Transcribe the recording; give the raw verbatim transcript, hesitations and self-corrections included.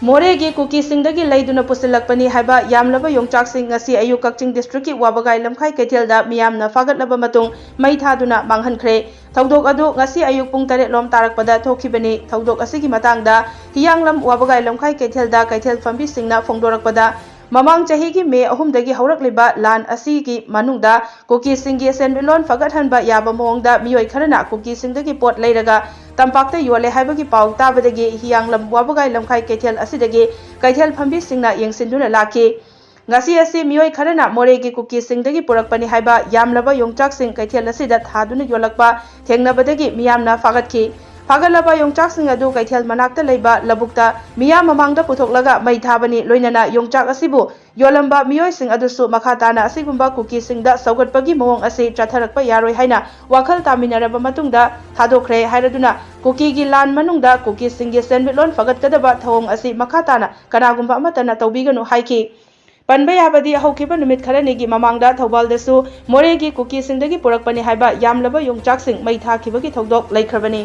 ꯃꯣꯔꯦꯒꯤ ꯀꯨꯀꯤꯁꯤꯡꯗꯒꯤ ꯂꯩꯗꯨꯅ ꯄꯨꯁꯤꯜꯂꯛꯄꯅꯤ ꯍꯥꯏꯕ ꯌꯥꯝꯂꯕ ꯌꯣꯡꯆꯥꯛꯁꯤꯡ ꯉꯁꯤ ꯑꯌꯨꯛ ꯀꯛꯆꯤꯡ districtꯀꯤ ꯋꯥꯕꯒꯥꯏ ꯂꯝꯈꯥꯏ ꯀꯩꯊꯦꯜꯗ ꯃꯤꯌꯥꯝꯅ ꯐꯥꯒꯠꯂꯕ ꯃꯇꯨꯡ ꯃꯩ ꯊꯥꯗꯨꯅ ꯃꯥꯡꯍꯟꯈ꯭ꯔꯦ꯫ ꯊꯧꯗꯣꯛ ꯑꯗꯨ ꯉꯁꯤ ꯑꯌꯨꯛ ꯄꯨꯡ ꯇꯔꯦꯠ ꯂꯣꯝ ꯇꯥꯔꯛꯄꯗ ꯊꯣꯛꯈꯤꯕꯅꯤ꯫ ꯊꯧꯗꯣꯛ ꯑꯁꯤꯒꯤ ꯃꯇꯥꯡꯗ ꯍꯤꯌꯥꯡꯂꯝ ꯋꯥꯕꯒꯥꯏ ꯂꯝꯈꯥꯏ ꯀꯩꯊꯦꯜꯗ ꯀꯩꯊꯦꯜ ꯐꯝꯕꯤꯁꯤꯡꯅ ꯐꯣꯡꯗꯣꯔꯛꯄꯗ, ꯃꯃꯥꯡ ꯆꯍꯤꯒꯤ ꯃꯦ ꯑꯍꯨꯝꯗꯒꯤ ꯍꯧꯔꯛꯂꯤꯕ ꯂꯥꯟ ꯑꯁꯤꯒꯤ ꯃꯅꯨꯡꯗ ꯀꯨꯀꯤꯁꯤꯡꯒꯤ ꯁꯦꯟꯃꯤꯠꯂꯣꯟ ꯐꯒꯠꯍꯟꯕ ꯌꯥꯕ ꯃꯑꯣꯡꯗ ꯃꯤꯑꯣꯏ ꯈꯔꯅ ꯀꯨꯀꯤꯁꯤꯡꯗꯒꯤ ꯄꯣꯠ ꯂꯩꯔꯒ ꯇꯝꯄꯥꯛꯇ ꯌꯣꯜꯂꯦ ꯍꯥꯏꯕꯒꯤ ꯄꯥꯎ ꯇꯥꯕꯗꯒꯤ ꯍꯤꯌꯥꯡꯂꯝ ꯋꯥꯕꯒꯥꯏ ꯂꯝꯈꯥꯏ ꯀꯩꯊꯦꯜ ꯑꯁꯤꯗꯒꯤ ꯀꯩꯊꯦꯜ ꯐꯝꯕꯤꯁꯤꯡꯅ ꯌꯦꯡꯁꯤꯟꯗꯨꯅ ꯂꯥꯛꯈꯤ꯫ ꯉꯁꯤ ꯑꯁꯤ ꯃꯤꯑꯣꯏ ꯈꯔꯅ ꯃꯣꯔꯦꯒꯤ ꯀꯨꯀꯤꯁꯤꯡꯗꯒꯤ ꯄꯨꯔꯛꯄꯅꯤ ꯍꯥꯏꯕ ꯌꯥꯝꯂꯕ ꯌꯣꯡꯆꯥꯛꯁꯤꯡ ꯀꯩꯊꯦꯜ ꯑꯁꯤꯗ ꯊꯥꯗꯨꯅ ꯌꯣꯜꯂꯛꯄ ꯊꯦꯡꯅꯕꯗꯒꯤ ꯃꯤꯌꯥꯝꯅ ꯐꯥꯒꯠꯈꯤ꯫ ꯐꯥꯒꯠꯂꯕ ꯌꯣꯡꯆꯥꯛꯁꯤꯡ ꯑꯗꯨ ꯀꯩꯊꯦꯜ ꯃꯅꯥꯛꯇ ꯂꯩꯕ ꯂꯧꯕꯨꯛꯇ ꯃꯤꯌꯥꯝ ꯃꯃꯥꯡꯗ ꯄꯨꯊꯣꯛꯂꯒ ꯃꯩ ꯊꯥꯕꯅꯤ꯫ ꯂꯣꯏꯅꯅ ꯌꯣꯡꯆꯥꯛ ꯑꯁꯤꯕꯨ ꯌꯣꯜꯂꯝꯕ ꯃꯤꯑꯣꯏꯁꯤꯡ ꯑꯗꯨꯁꯨ ꯃꯈꯥ ꯇꯥꯅ ꯑꯁꯤꯒꯨꯝꯕ ꯀꯨꯀꯤꯁꯤꯡꯗ ꯁꯧꯒꯠꯄꯒꯤ ꯃꯑꯣꯡ ꯑꯁꯤ ꯆꯠꯊꯔꯛꯄ ꯌꯥꯔꯣꯏ ꯍꯥꯏꯅ ꯋꯥꯈꯜ ꯇꯥꯃꯤꯟꯅꯔꯕ ꯃꯇꯨꯡꯗ ꯊꯥꯗꯣꯛꯈ꯭ꯔꯦ ꯍꯥꯏꯔꯗꯨꯅ, ꯀꯨꯀꯤꯒꯤ ꯂꯥꯟ ꯃꯅꯨꯡꯗ ꯀꯨꯀꯤꯁꯤꯡꯒꯤ ꯁꯦꯟꯃꯤꯠꯂꯣꯟ ꯐꯒꯠꯀꯗꯕ ꯊꯧꯑꯣꯡ ꯑꯁꯤ ꯃꯈꯥ ꯇꯥꯅ ꯀꯅꯥꯒꯨꯝꯕ ꯑꯃꯠꯇꯅ ꯇꯧꯕꯤꯒꯅꯨ ꯍꯥꯏꯈꯤ꯫ ꯄꯟꯕ ꯌꯥꯕꯗꯤ, ꯍꯧꯈꯤꯕ ꯅꯨꯃꯤꯠ ꯈꯔꯅꯤꯒꯤ ꯃꯃꯥꯡꯗ ꯊꯧꯕꯥꯜꯗꯁꯨ ꯃꯣꯔꯦꯒꯤ ꯀꯨꯀꯤꯁꯤꯡꯗꯒꯤ ꯄꯨꯔꯛꯄꯅꯤ ꯍꯥꯏꯕ ꯌꯥꯝꯂꯕ ꯌꯣꯡꯆꯥꯛꯁꯤꯡ ꯃꯩ ꯊꯥꯈꯤꯕꯒꯤ ꯊꯧꯗꯣꯛ ꯂꯩꯈ꯭ꯔꯕꯅꯤ꯫